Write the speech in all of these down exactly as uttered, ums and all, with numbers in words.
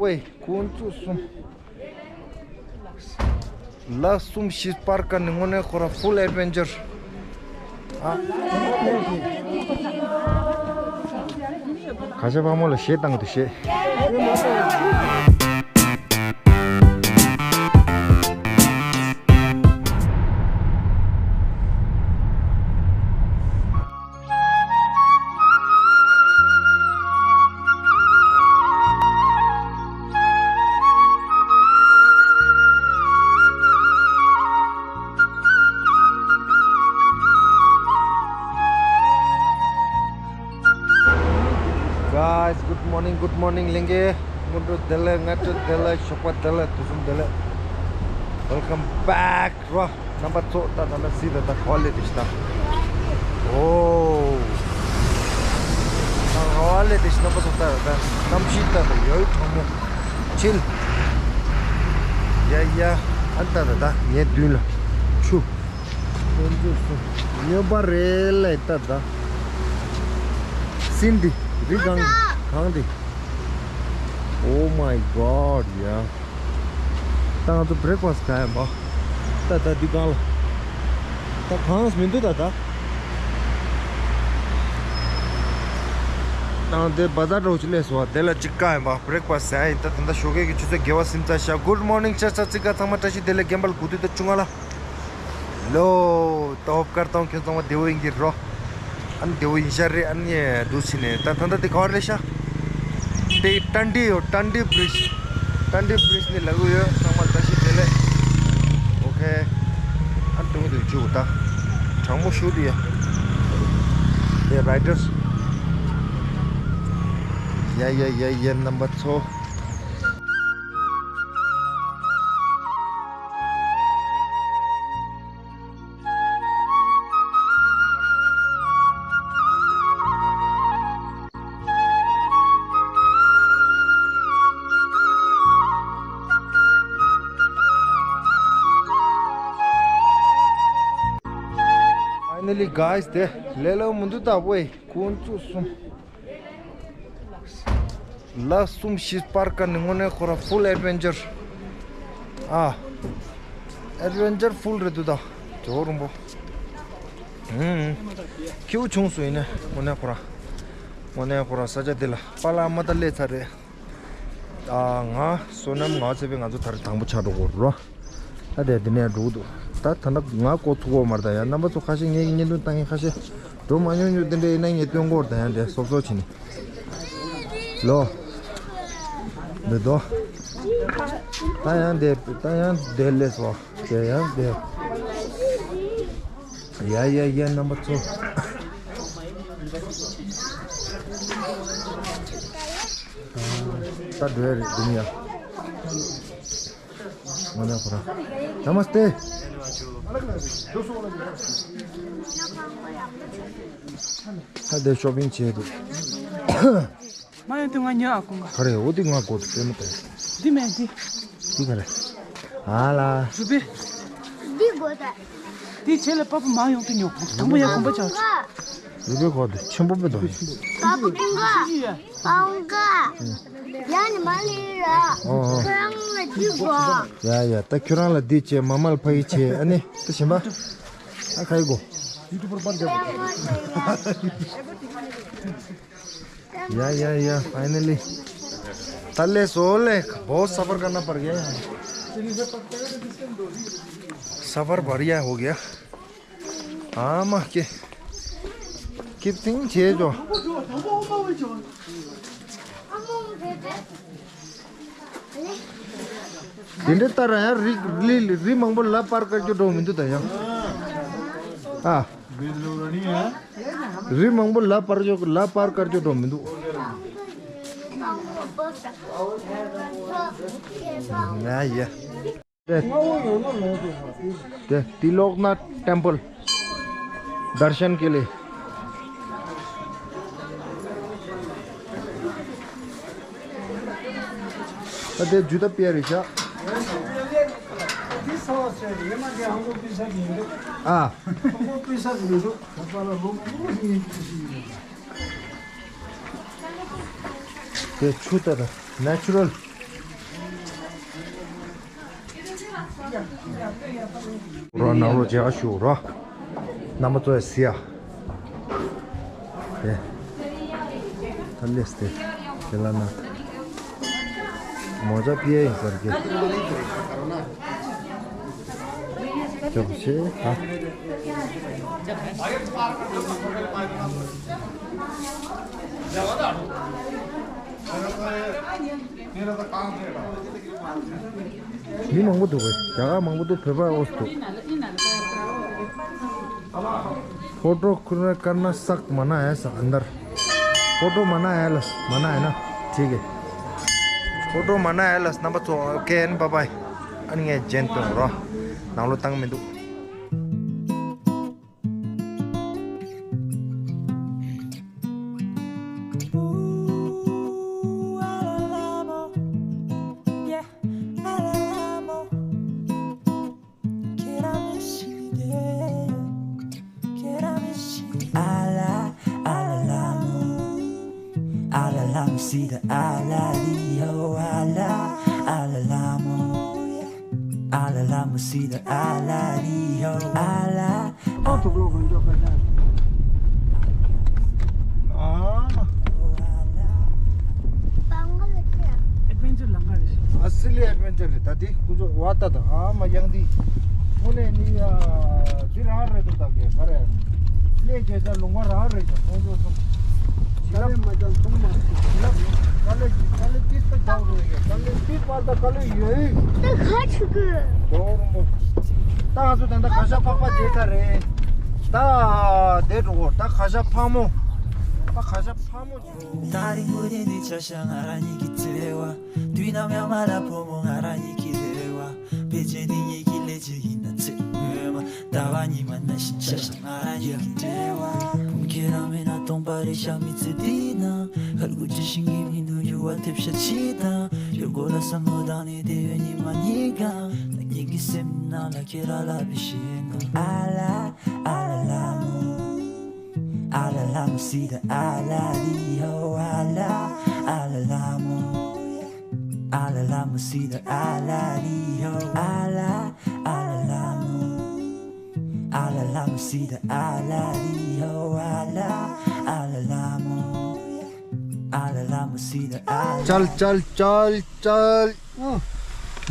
ཨོའི། ཁོང་ཚོ་གསུམ། ལ་གསུམ་བཞི་པར་ཀ་ནི་དངོས་གནས་ཁོ་ར་ཕུལ་ཨེ་ཌི་ཝེན་ཅར། ཨ། ཁ་ཤས་ཕ་མོ་ལ་གཞས་བཏང་དུ་གཞས། Guys, good morning, good morning. ལྷན་རྒྱས། སྔ་དྲོ་བདེ་ལེགས། སྔ་དྲོ་བདེ་ལེགས། ཞོགས་པ་བདེ་ལེགས། དུས་གསུམ་བདེ་ལེགས། Welcome back རོ། རྣམ་པ་ཚོ། ད་ད་ལ་སི་ད་ད་ག་བ་ལས་དེ་ཤི་ད། ཨོ། ད་ག་བ་ལས་དེ་ཤི་རྣམ་པ་ཚོ། ད་ད་གནམ་གཤིས་ད་ད་ཡོད་གྲང་མོ། ཆིལ། ཡ་ཡ། ཨ་ད་ད་ད་ངའི་མདུན་ལ་ཆུ། དཀོན་མཆོག་གསུམ། སྨྱོན་པ་རེད་ལ་ད་ད། སིན་འདི་རི་གང་གང་འདི། Oh my God ཡ། ད་ང་ཚོ་བྷི་རེག་ཕ་སི་ག་ཡིན་པ། ད་ད་འདི་གང་ལ། ད་གང་མི་འདུག་ད་ད། ད་འདི་བ་ཛར་འགྲོ་ཅི་ལས་སོ། དེ་ལ་ཅིག་ག་ཡིན་པ། བྷི་རེག་ཕ་སི་ཟ་ཡིན། ད་ད་ད་ཞོགས་ཀས་ཀྱི་ཆུ་ཚོད་བརྒྱད་པ་སིམ་ཚར་ཤག Good morning ཆ་ཚ་ཚིག་ག་ཚང་མ་བཀྲ་ཤིས་བདེ་ལེགས། རྒན་པ་ལ་དགུ་དུས་ད་བཅུ་ལྔ་ལ། ལོ། ད་ཧོབ་དཀར་གཏོང་ཁྱོད་ཚང་མ་བདེ་བོ་ཡིན་གྱི་རོ། ཨ་ནི་བདེ་བོ་ཡིན་ཤག་རེད། ཨ་ནི་འདུག་ཕྱིན་ནས་ད་ད་ལྟ་དེ་ག་བ་རེད་ཤག་དེ་ཏན་ཏི་ཡོད། ཏན་ཏི་བྷི་རིཇ། ཏན་ཏི་བྷི་རིཇ་ནས་ལབ་གི་ཡོད། ཚང་མ་བཀྲ་ཤིས་བདེ་ལེགས། ཨོ་ཁེ། ཨ་ནི་དུང་དུ་བཅུག་ད། གྲང་མོ་ཞུ་དུ་ཡ། དེ་རའི་ཌར། ཡ་ཡ་ཡ་ཡ་རྣམ་པ་ཚོ། Finally guys དེ་ལས་སླ་པོ་མི་འདུག་ད་ཝེ། ཁོང་ཚོ་གསུམ། ལ་གསུམ་བཞི་པར་ཀ་ནི་དངོས་གནས་ཁོ་ར་ཕུལ་ཨེ་ཌི་ཝེན་ཅར། ཨ། ཨེ་ཌི་ཝེན་ཅར་ཕུལ་རེད་འདུག་ད། ཇོ་རུང་པོ། ཧུམ། ཁྱེའུ་ཆུང་སུ་ཡིན་ན་དངོས་གནས་ཁོ་ར། དངོས་གནས་ཁོ་ར་ས་ཆ་འདི་ལ་པཱ་ལགས་མ་ད་སླེབས་ཚར་རེད། ཨ། ང་བསོད་ནམས་ངག་ཚེ་པའི་ང་ཚོ་ད་རེས་དང་པོ་ཆགས་འགྲོ་གོ་རོ། ད་དེ་འདི་ནས་འགྲོ་གི་འདུག་ད་ད་ལྟ་ང་འགོ་ཚུགས་གོ་མ་རེད། ད་ཡང་རྣམ་པ་ཚོ་ཁ་ཤས་ངའི་བརྙན་ཐུང་བཏང་མཁན་ཁ་ཤས་འགྲོ་མ་མྱོང་མྱོང་དེ་འདྲ་ཡིན་ན་ངས་སྟོན་གོ་རེད། ད་ཡང་དེ་སོབ་སོབ་བྱས་ནས། ལོ། མི་དོ། ད་ཡང་དེ་ད་ཡང་དེ་ལས་སོ། དེ་ཡང་དེ། ཡ་ཡ་ཡ་རྣམ་པ་ཚོ། ད་འགྲོ་ཡ་རེད་འདུག་ཡ། ང་ལ་ཁོ་ར། Namaste། ད་དེ་ཤོ་པིང་བྱས་འདུག་མ་ཡོང་དུས་ང་ཉོ་ཨ་ཁུང་ག་ག་རེ་འོ་དེ་ང་གོ་དུ་དཔེ་མ་ལྟ། འདི་མེད་འདི། འདི་ག་རེ། ཨ་ལ། རུ་པི། འདི་གོ་ད། འདི་བྱས་ལ་པ་པ་མ་ཡོང་དུས་ཉོ་དང་པོ་ཡ་གོམ་པ་ཆག་རུ་པི་གོ་དུ་ཆེན་པོ་པེ་དོ། པ་པ་ཁུང་ག་པ་ཁུང་ག་ཡ་ནི་མ་ལི་ར། ཨོ་ཨོ། ཁྱོད་རང་ལ་འདི་གོ་ཡ་ཡ་ད་ཁྱོད་རང་ལ་འདི་བྱས་མ་མ་ལ་ཕ་གི་བྱས་ཨ་ནི་ད་གཞན་པ། ཨ་ཁ་ཡི་གོ་ཡ་ཡ་ཡ། Finally ད་ལས་སོ་ལས་བོ་ས་པར་ཀ་ན་པར་ག་ཡ། ས་པར་བར་ཡ་ཧོ་ག་ཡ། ཨ་མ་ཀེ། ཀིབ་ཐིང་བྱེད་ཅོ། དེ་འདྲ་ལྟར་ཡང་རི་རི་རི་མང་པོ་ལ་པར་དཀར་རྒྱུ་འགྲོ་མི་འདུག་ད་ཡང་། ཨ། རི་མང་པོ་ལ་པར་རྒྱུ་ལ་པར་དཀར་རྒྱུ་འགྲོ་མི་འདུག་ཡ་ཡ། དེ་དེ་ཏི་ལོག་ནཱཐ་ཊེམ་པལ་དར་ཤན་ཀེ་ལི། ད་དེ་ཇུ་ད་པེ་རི་ཤ། ཨ། དེ་ཆུ་ད་ད་ནེ་ཅུ་རལ། རོ་ནང་ལོགས་མཇལ་ཁ་ཞུ་རོ། རྣམ་པ་ཚོ་ཡ་སི་ཡ། དེ། ད་ལེས་དེ། དེ་ལ་ན། མོ་ཇ་པི་ཡ་ཡིན་ཟེར་གི། ཅོག་ཆེ། ཧ། མི་མང་པོ་འདུག་གས། རྒྱ་གར་མང་པོ་འདུག་བོད་པ་ཨོ་སི་འདུག་ཕོ་ཊོ་ཁུར་ན་ཀར་ན་སག་མ་ན་ཡ་ས་ཨན་དར། ཕོ་ཊོ་མ་ན་ཡ་ལ་མ་ན་ཡ་ན་ཁྲིག་གེ། ཕོ་ཊོ་མ་ན་ཡ་ལ་རྣམ་པ་ཚོ་ཨོ་ཀེ་ཨན་བྷའི་བྷའི། ཨ་ནི་ངས་རྗེན་གཏོང་རོགས། ནང་ལོགས་བཏང་མི་འདུག Ala, ala lamo. Ala lamo, sida ala rio, ala, ala lamo. Ala lamo, sida ala rio, ala. Adventure ལང་ཀ་རེད། ཨ་སི་ལི་ཨེཌ་ཝེན་ཅར་རེད། ད་དེ་ཁོ་ཚོ་བ་ད་ད་ཨ་མ་ཡང་དེ་ཁོ་ནས་ནི་ཡ་དེ་ར་རེད་འདུག་ད་གེ་ག་རེ་ལས་བྱེད་ས་ལུང་བ་ར་རེད་ད་ཁོ་ཚོ་སོང་། ཀ་ལེ་མ་ཅང་ཐུང་མ་ཞིག་ལབ་ཀ་ལེ་ཀ་ལེ་ཏིས་ད་ཅང་རེད་ཀ་ལེ་ཏིས་པ་ད་ཀ་ལེ་ཡོད་ད་ག་ཆུ་གི་ད་ང་ཚོ་ད་ད་ཁ་ཤ་ཕག་པ་བྱེད་ད་རེད་ད་དེ་འགྲོ་གོ་ད་ཁ་ཤ་ཕག་མོ་ད་ཁ་ཤ་ཕག་མོ། ད་རིང་པོ་ནས་འདི་ཆ་ཤ་ང་རང་ཉིད་ཀྱི་བརྩེ་བ། དུས་ནམ་ཡང་མ་ལ་ཕོ་མོ་ང་རང་ཉིད་ཀྱི་རེ་བ། ཕལ་ཆེར་འདི་ཉིད་ཀྱི་ལས་བྱེད་ཡིན་ན་ཚེ་སྔོན་མ། ཟླ་བ་ཉི་མ་ནང་བཞིན་ཆ་ཤ་ང་རང་ཉིད་ཀྱི་འབྲེལ་བ། ཕུང་ཁྱེད་རང་མེད་ན་སྟོང་པ་རེད་ཤག་མི་ཚེ་འདི་ན། ཁར་དགུ་ཅི་ཤིང་གི་མི་འདུག་འགྱུར་བ་ཐེབས་ཤ་ཅི་དང་། ཡོད་དགོས་ལ་བསམ་བློ་བཏང་ནས་བསྡད་ཡོད་ཉི་མ་གཉིས་ཀ་ང་གཉིས་ཀྱི་སེམས་ནང་ལ་ཁྱེད་རང་ལ་བི་ཤེས་ན། ཨ་ལ་ཨ་ལ་ལ་མོ། Alla la musida, alla dio, alla, alla l'amo. Alla la musida, alla dio, alla, alla l'amo. Alla la musida, alla dio, alla, alla l'amo. Alla la musida, alla. चल, चल, चल, चल।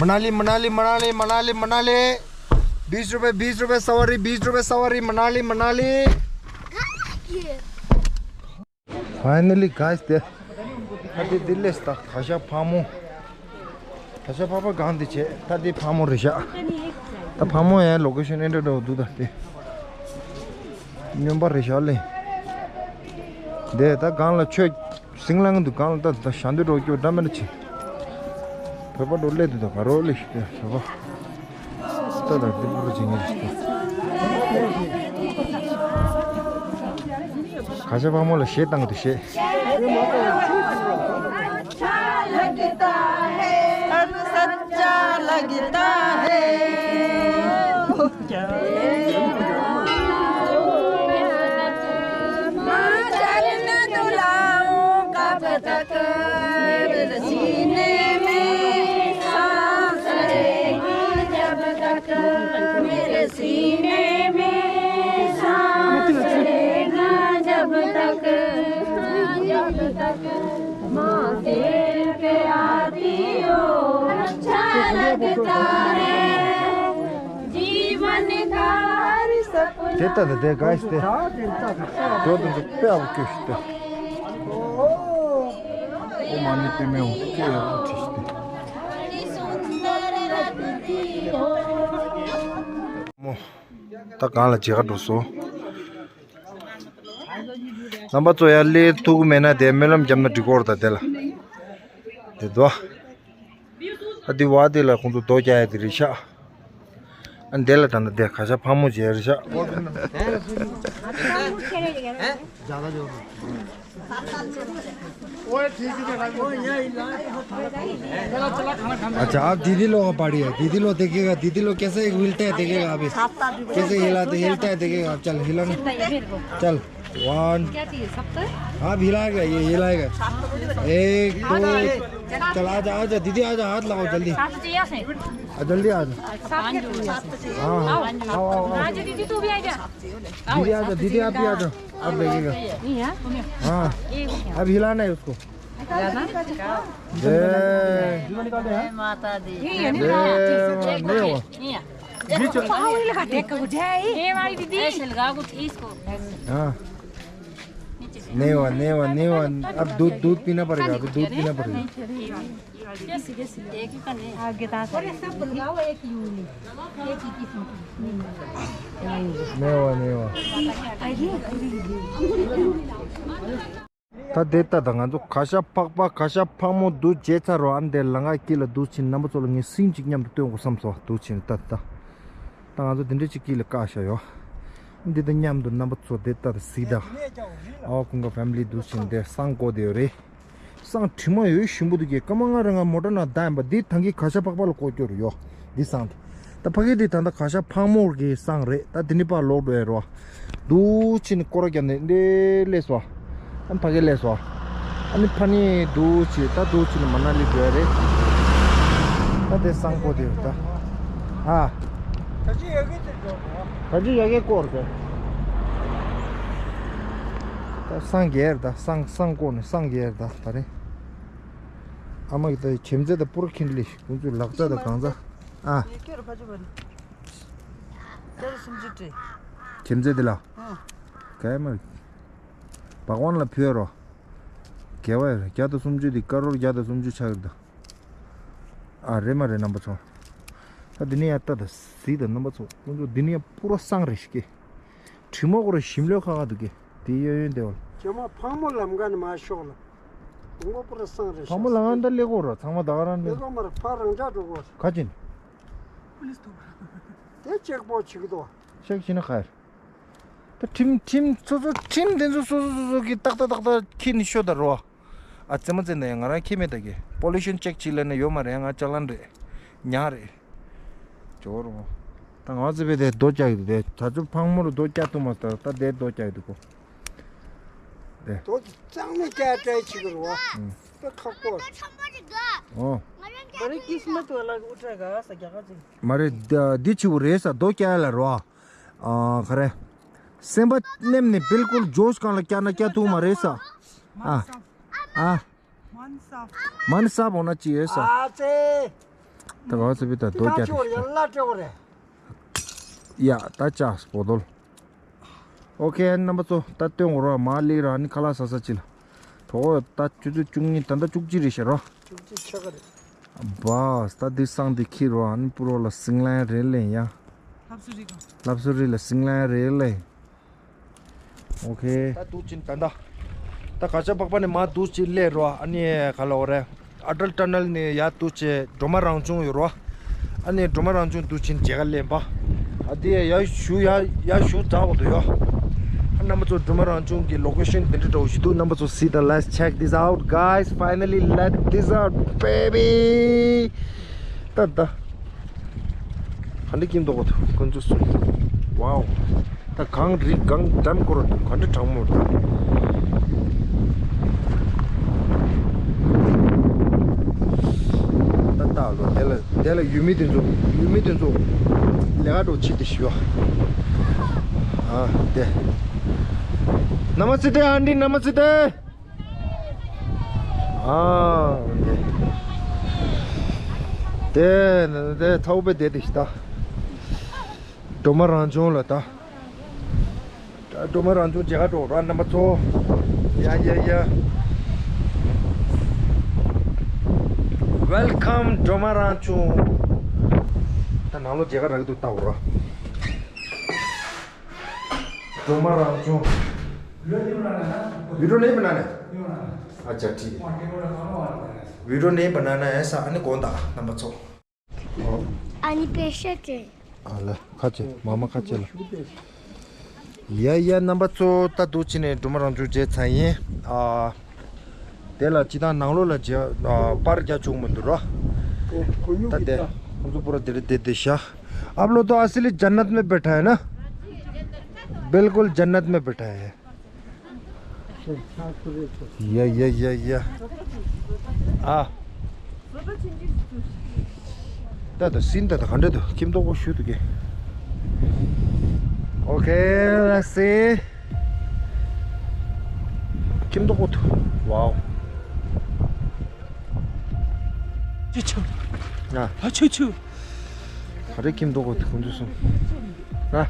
मनाली, मनाली, मनाली, मनाली, मनाली। बीस रुपए, बीस रुपए सवारी, बीस रुपए सवारी, मनाली, मनाली। Finally, guys, དེ། ད་དེ་འདི་ལས་ད་ཁ་ཤ་ཕག་མོ། ཁ་ཤ་ཕག་པ་གང་དེ་བྱས། ད་དེ་ཕག་མོ་རེད་ཤག་ད་ཕག་མོ་ཡང་ལོ་ཀེ་ཤན་ཨེ་འདྲ་འདྲ་བོ་འདུག་ད་དེ། སྨྱོན་པ་རེད་ཤག་ལེ། དེ་ད་གང་ལ་ཆོས། སིང་ལང་དུ་གང་ལ་ད་ད་ཞང་དུ་འགྲོ་སྐྱོ་འདྲ་མེད་ན་ཆེ། བོད་པ་འགྲོ་སླེབས་དུ་ད་ག་རོ་སླེབས་ཤི་ཏེ་བོད་པ། ད་ད་འདི་པུ་རུ་ཇི་ངེ་ཤི་ཏེ། ག་ཤ་ཕག་མོ་ལ་གཞས་བཏང་དུ་གཞས། अच्छा लगता है, अब सच्चा लगता है। माँ चरण दुलाऊं कब तक, मेरे सीने में सांस रहेगा जब तक, मेरे सीने में सांस रहेगा जब तक, जब तक माँ सिर पे आती हो, अच्छा लगता है। जीवन का हर सपना དེ་ལྟ་དེ་དེ་ག་ཞིག་དེ། འགྲོ་དུ་འཇུག་པའི་ཨ་བུ་ཀུ་ཞིག་དེ། ཨོ་མ་ནི་པེ་མེ་འོ་ཀེ་ཡ་བུ་ཁྲི་ཞིག་དེ། མོ། ད་གང་ལ་མཇལ་ཁ་འགྲོ་སོང་། རྣམ་པ་ཚོ་ཡར་སླེབས་ཐུབ་ཀྱི་མེད་ན་དེ་སྨོན་ལམ་བརྒྱབ་ན་འགྲིག་གི་རེད་ད་དེ་ལ། དེ་དོ། ཨ་དེ་བ་དེ་ལ་ཁོང་ཚོ་རྡོ་རྒྱག་ཡ་དེ་རེད་ཤག་ཨ་དེ་ལ་ད་ནི་དེ་ཁ་ཤ་ཕག་མོ་བྱས་རེད་ཤག अच्छा, आप दीदी लोग का पार्टी है। दीदी लोग देखेगा, दीदी लोग कैसे हिलते हैं देखेगा अभी। कैसे हिलाते, हिलता है देखेगा आप। चल, हिलाना। चल, वन। आप हिलाएगा, ये हिलाएगा। एक, दो। चल, आजा, आजा, दीदी, आजा, हाथ लगाओ जल्दी। सात बजे यहाँ से। आ, जल्दी आजा। सात बजे यहाँ से। हाँ, हाँ, आओ, आओ, आओ। आजा दीदी, तू भी आजा। दीदी, आजा, दीदी, आप भी आजा। आप बैठिएगा। नहीं है? हाँ, ये हो गया। अब हिलाना है उसको। हिलाना? ए। जय माता दी। ये है ना? ए, नहीं हुआ। नहीं है। ये वाली दीदी। ऐसे लगा कुछ इसको। हाँ। नहीं हुआ, नहीं हुआ, नहीं हुआ। अब दूध, दूध पीना पड़ेगा, अभी दूध पीना पड़ेगा। आगे दांत। अरे, सब लगाओ, एक यूं नहीं। एक ही किस्म की। नहीं हुआ, नहीं हुआ। ད་དེ་ལྟ་ད་ང་ཚོ་གར་ཞ་འཕགས་པ་གར་ཞ་ཕག་མོ་འདུག་བྱས་ཚར་རོ། ཨ་ནི་དེ་ལམ་ཁ་དཀྱིལ་ལ་འདུག་ཕྱིན། རྣམ་པ་ཚོ་ལ་ངས་སིམ་ཅིག་མཉམ་དུ་སྟོན་དགོས་བསམ་སོང་། འདུག་ཕྱིན་ད་ད། ད་ང་ཚོ་དེ་འདྲ་ཅིག་དཀྱིལ་ལ་བཀག་བཞག་ཡོད། འདི་ད་མཉམ་དུ་རྣམ་པ་ཚོ་དེ་ལྟ་ད་གཟིགས་ད། ཨོ་ཀུན་དགའ་ཕེ་མི་ལི་འདུག་ཕྱིན་དེ་བསང་བསྐོར་དེ་ཡོད་རེད། བསང་དྲི་མ་ཡོད་ཞིམ་པོ་འདུག་གས། སྐར་མ་ལྔ་རེ་ང་མོ་ཊ་ནང་བསྡད་ཡིན་པ། འདི་ཐང་གི་གར་ཞ་འཕགས་པ་ལ་བསྐོར་རྒྱུ་རེད་ཡོ། འདི་བསང་དེ། ད་ཕ་གི་འདི་ད་ལྟ་གར་ཞ་ཕག་མོ་གི་བསང་རེད། ད་འདི་ནི་ཕར་ལོག་འགྲོ་ཡ་རོ། འདུག་ཕྱིན་སྐོར་ར་རྒྱབ་ནས་འདི་སླེབས་སོང་། ཨ་ནི་ཕ་གི་སླེབས་སོང་། ཨ་ནི་ཕ་ནི་འདུག་ཕྱིན་ད་འདུག་ཕྱིན་མ་ན་ལི་འགྲོ་ཡ་རེད། ད་དེ་བསང་བསྐོར་དེ་ཡོད་ད། ཨ། ད་ཅི་ཡ་གི་དེ་འགྲོ་རོ། ད་ཅི་ཡ་གི་སྐོར་དེ། ད་བསང་རྒྱས་རེད་ད། བསང་བསང་བསྐོར་ནས་བསང་རྒྱས་རེད་ད་ད་རེད། ཨ་མ་གི་ད་ཁྱིམ་མཚེས་ད་པུར་ཁྱིམ་ལི་ཁོང་ཚོའི་ལག་རྩལ་ད་གང་ཚ། ཨ། ཡེ་ཁྱོད་ར་ཕ་ཅུ་བ་ནི། བརྒྱ་དང་སུམ་ཅུ་སྤྲད། ཁྱིམ་མཚེས་དེ་ལ། ཨ། ག་ཡ་མ་རེད། བག་ཝང་ལ་ཕུལ་རོ། དགེ་བ་ཡ་རེད། བརྒྱ་དང་སུམ་ཅུ་དེ་ཀ་རོར་བརྒྱ་དང་སུམ་ཅུ་ཆགས་རེད་ད། ཨ་རེད་མ་རེད་རྣམ་པ་ཚོ། ད་འདི་ནས་ཡ་ལྟ་ད་གཟིགས་ད་རྣམ་པ་ཚོ། ཁོང་ཚོ་འདི་ནས་ཡ་པུ་ར་བསང་རེད་ཤི་གེ། དྲི་མ་ཁོ་ར་ཞིམ་ལོས་ཁ་ཁ་འདུག་གེ། དེ་གཡས་གཡོན་དེ་བ། ཇོ་མོ་ཕག་མོ་ལམ་ཁ་ནས་མར་ཤོག་ལ། དགོང་པོ་པུ་ར་བསང་རེད་ཤག། ཕག་མོ་ལམ་ཁ་འདི་སླེབས་གོ་ར། ཚང་མ་ད་ག་རང་སླེབས། སླེབས་གོ་མ་ར་ཕར་རང་འཇགས་འགྲོ་གོ། ག་ཅིན། དེ་ཅེག་པོ་བྱེད་ཀྱི་འདུག། ཤག་ཕྱིན་ན་ཁ་ཡར། ད་ཁྲིམས་ཁྲིམས་སོ་སོ་ཁྲིམས་དེ་ཚོ་སོ་སོ་སོ་སོ་གི་ཏག་ཏག་ཏག་ཏག་ཁྱེར་ནས་ཤོད་ད་རོ། ཨ་ཙེ་མ་ཙེ་ན་ཡང་ང་རང་ཁྱེར་མེད་ད་གི། པོ་ལུ་ཤན་ཅེག་བྱེད་ལབ་ན་ཡོད་མ་རེད། ང་ཅ་ལན་རེད། ཉག་རེད། ཇོ་རོ། ད་ང་ཚོ་བས་དེ་རྡོ་བཀྱག་ཡོད་དེ། ད་ཚོ་ཕག་མོ་རུ་རྡོ་བཀྱག་ཐུབ་མ་ད་ད་དེ་རྡོ་བཀྱག་ཡོད་དེ་གོ། དེ། རྡོ་གཙང་མ་བཀྱག་སྤྲད་ཅིག་རོ། ཨུམ། ད་ཁག་པོ། ཨོ། མ་རེད་ཀིས་མ་ཏུ་ལ་ཨུ་ཏྲ་ག་ས་རྒྱ་ག་ཅིག། མ་རེད་ད་འདི་ཆུ་རེད་ས་རྡོ་བཀྱག་ལ་རོ། ཨ་ག་རེ། སེམས་པ་མནན་ནས་བིལ་ཀུལ་ཇོཤ་སྒང་ལ་བཀྱག་ན་བཀྱག་ཐུབ་མ་རེད་ས། ཨ། ཨ། མན་སབ། མན་སབ་འོ་ན་ཅི་ཡོད་ས། ཨ་ཙེ། ད་ག་ཚོད་བི་ད་རྡོ་བཀྱག་ཁྱོད་རེད། ཡར་ལ་སྤྲད་འོ་རེད། ཡ་ད་ཅག་སྤོ་དོལ། ཨོ་ཁེ་རྣམ་པ་ཚོ། ད་སྟོན་འོ་ར་མ་ལི་ར་ནི་ཁ་ལག་ཟ་ས་ཅི་ལ། གྲོགས་ད་ཆུ་ཚོད་བཅུ་གཉིས་ད་ལྟ་བཅུ་གཅིག་རེད་ཤག་ར། བཅུ་གཅིག་ཆགས་ཀ་རེད། བཱས་ད་འདི་བསང་འདི་ཁྱེར་རོ། ཨ་ནི་པུ་རོ་ལ་སིང་ལན་རེ་ལེན་ཡ། ལྷབ་སུ་རི་ག་ལྷབ་སུ་རི་ལ་སིང་ལན་རེ་ལེན། ཨོ་ཁེ། ད་འདུག་ཅིན་ད་ད། ད་གར་ཞ་འཕགས་པ་ནས་མར་འདུག་ཅིན་སླེབས་རོ། ཨ་ནི་ག་ལ་འོ་རེ། ཨ་ཊལ་ཊ་ནལ་ནས་ཡར་འདུག་ཅིན་སྒྲོལ་མ་རང་བྱུང་ཡོད་རོ། ཨ་ནི་སྒྲོལ་མ་རང་བྱུང་འདུག་ཅིན་མཇལ་ཁ་ལེན་པ། ཨ་དེ་ཡར་ཞུ་ཡར་ཡར་ཞུ་ཛ་འོ་དོ་ཡོ། ཨ་རྣམ་པ་ཚོ་སྒྲོལ་མ་རང་བྱུང་གི་ལོ་ཀེ་ཤན་དེ་འདྲ་འདྲ་བོ་ཞིག་འདུག། རྣམ་པ་ཚོ་see the, let's check this out, guys. Finally, let this out, baby. ད་ད། ག་འདྲ་ཀྱིན་འདུག་གོ་ཁོ་ཚོ་སུ། ཝའོ། ད་གངས་རི་གངས་འགྲམ་སྐོར་ག་འདྲ་གྲང་མོ་འདུག། ད་ལྟ་ལོ་དེ་ལ་དེ་ལ་ཡུལ་མི་དེ་ཚོ་ཡུལ་མི་དེ་ཚོ་ལས་ཀ་འགྲོ་ཆེད་དུ་ཞུ་བ། ཨ་དེ། ནམ་སྟེ་ཨན་ཌི་ནམ་སྟེ། ཨ། དེ་དེ་ཚ་བོ་པའི་དེ་དེ་ཤི་ད། སྒྲོལ་མ་རང་བྱུང་ལ་ད། སྒྲོལ་མ་རང་བྱུང་མཇལ་ཁ་འགྲོ་ར་རྣམ་པ་ཚོ། ཡ་ཡ་ཡ། Welcome སྒྲོལ་མ་རང་བྱུང་། ད་ནང་ལོགས་མཇལ་ཁ་རག་གི་འདུག་ལྟ་འོ་ར། སྒྲོལ་མ་རང་བྱུང་། वीडियो नहीं बनाना है ना? वीडियो नहीं बनाना है? नहीं बनाना है। अच्छा, ठीक है। वहाँ कैमरा लगाना, वहाँ लगाना है। वीडियो नहीं बनाना है, ऐसा आने कौन था नंबर छः? अनि पेशे चाहिँ। अँ, ल, खा चाहिँ, मामा खा चाहिँ ल। या, या, नम्बर छः, त दुचिने डुमरांचू जे चाहिँ, अँ, དེ་ལ་ཅི་དང་ནང་ལོགས་ལ་ཇེ་ཨ་པར་རྒྱག་བཅུག་མི་འདུག་ར། ད་དེ་ཁོང་ཚོ་པུ་ར་དེ་རེད་དེ་དེ་ཤ། आप लोग तो असली जन्नत में बैठा है ना? बिल्कुल जन्नत में बैठा है। या, या, या, या। आ। ད་ད་སིན་ད་ད་ག་འདྲ་འདུག་ཁྱིམ་ཐོག་པོ་ཞུ་འདུག་གི། Okay, let's see. ཁྱིམ་ཐོག་པོ་འདུག Wow. ཆུ་ཆུ། ཨ། ཨ་ཆུ་ཆུ། ག་རེ་ཁྱིམ་ཐོག་པོ་འདུག་ཁོང་ཚོ་གསུམ། ཨ།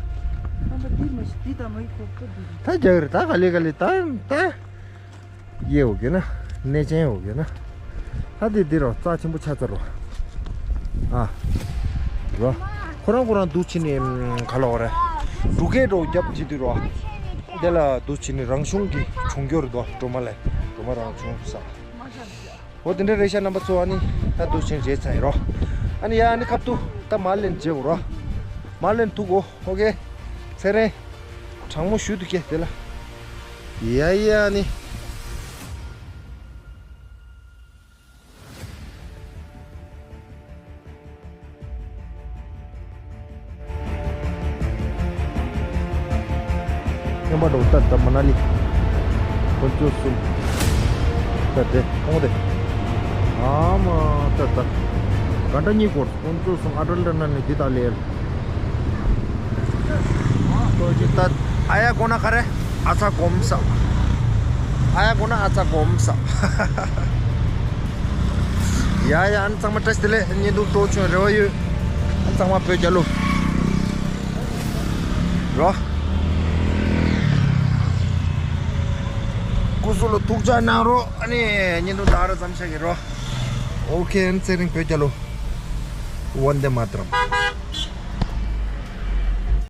ད་རྒྱ་གར་ད་ག་ལེ་ག་ལེ་ད་ད། གཡས་འོག་གི་ན། གནས་ཆེན་འོག་གི་ན། ད་འདི་འདི་རོ་རྩ་ཆེན་པོ་ཆགས་ཚར་རོ། ཨ། རོ། ཁོ་རང་ཁོ་རང་འདུག་ཕྱིན་ནས་ག་ལ་འོ་རེད། འབྲུག་སྐད་འགྲོ་རྒྱབ་ཅི་དུས་རོ། དེ་ལ་འདུག་ཕྱིན་ནས་རང་བྱུང་གི་བྱུང་འགྱུར་རེད་དོ། སྒྲོལ་མ་ལས་སྒྲོལ་མ་རང་བྱུང་ས། འོ་དེ་འདྲ་རེད་ཤག་རྣམ་པ་ཚོ། ཨ་ནི་ད་འདུག་ཕྱིན་རྗེས་ཚར་ཡིན་རོ། ཨ་ནི་ཡ་ཨ་ནི་ཁབ་ཏུ་ད་མར་ལེན་བྱེད་འོ་རོ། མར་ལེན་ཐུག་འོ། ཨོ་ཀེ། ཚེ་རིང་། གྲང་མོ་ཞུ་འདུག་གེ་དེ་ལ། ཡ་ཡ་ནི། ཁྱད་པར་འགྲོ་ད་ད་མ་ན་ལི། ཁོ་ཚོ་གསུམ། ད་དེ་ཁོང་དེ། ཨ་མ་ད་ད། ག་འདྲ་གཉིས་སྐོར། ཁོང་ཚོ་གསུམ་ཨ་ཏྲལ་ཏྲ་ན་ནི་འདི་དག་ལས། ལྟོས་ཀྱི་ད། ཨ་ཡ་གོ་ན་ག་རེ། ཨ་ཚ་གོམ་ས། ཨ་ཡ་གོ་ན་ཨ་ཚ་གོམ་ས། ཡ་ཡ་ཨ་ནི་ཚང་མ་བཀྲ་ཤིས་བདེ་ལེགས། བརྙན་ཐུང་སྤྲོ་བྱུང་རེ་བ་ཡོད། ཨ་ནི་ཚང་མ་བོད་རྒྱལ་ལོ། རོ། སྐུ་གཟུགས་ལ་ཐུགས་ཅག་གནང་རོགས། ཨ་ནི་བརྙན་ཐུང་ད་ར་ཙམ་ཆགས་ཀྱི་རོ། ཨོ་ཁེ། ཨ་ནི་ཚེ་རིང་བོད་རྒྱལ་ལོ། ཝན་དེ་མ་ཏྲམ།